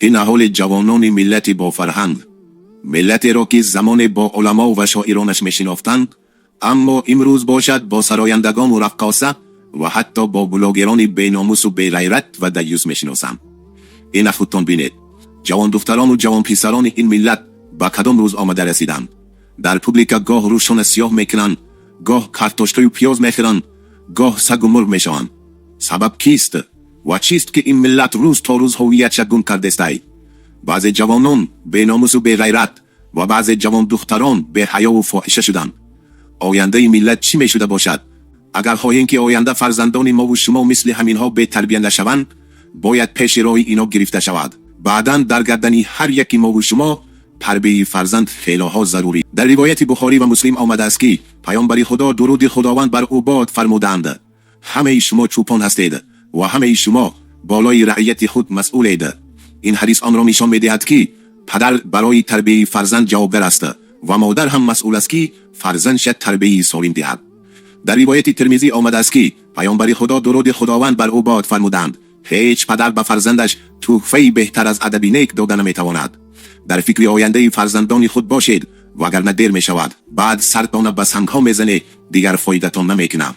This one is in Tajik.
Ин ҳоли ҷавонони миллати бофарҳанг, миллатеро ки замоне бо уламо ва шоиронаш мешинофтанд, аммо имрӯз бошад, бо сарояндагону раққоса ва ҳатто бо блогерони беномусу беғайрат ва даюс мешиносанд. Ина худтон бинед, ҷавондухтарону ҷавонписарони ин миллат ба кадом рӯз омада расиданд. Дар публика гоҳ рӯшона сиёҳ мекунанд, гоҳ картошкаю пиёз мехӯранд, гоҳ сагу мурғ мешаванд. Сабаб кист ва чист, ки ин миллат рӯз то рӯз ҳувиятша гум кардестай? Баъзе ҷавонон беномусу беғайрат ва баъзе ҷавондухтарон беҳаёву фоҳиша шуданд. Ояндаи миллат чӣ мешуда бошад? Агар хоҳем, ки оянда фарзандони мову шумо мисли ҳаминҳо бетарбия нашаванд, бояд пеши роҳи ино гирифта шавад. Баъдан дар гардани ҳар яки мову шумо тарбияи фарзанд хелоҳо зарурӣ. Дар ривояти Бухорӣ ва Муслим омадааст, ки Паёмбари Худо, дуруди Худованд бар ӯ бод, фармуданд: «Ҳамаи шумо чӯпон ҳастед ва ҳамаи шумо болои раъияти худ масъулед». Ин ҳадис онро нишон медиҳад, ки падар барои тарбияи фарзанд ҷавобгар аст ва модар ҳам масъул аст, ки фарзандша тарбияи солим диҳад. Дар ривояти Термизӣ омадааст, ки Паёмбари Худо, дуруди Худованд бар ӯ бод, фармуданд: «Ҳеҷ падар ба фарзандаш тӯҳфаи беҳтар аз адаби нек дода наметавонад». Дар фикри ояндаи фарзандони худ бошед, вагарна дер мешавад, баъд сартона ба сангҳо мезанед, дигар фоидатон намекунад.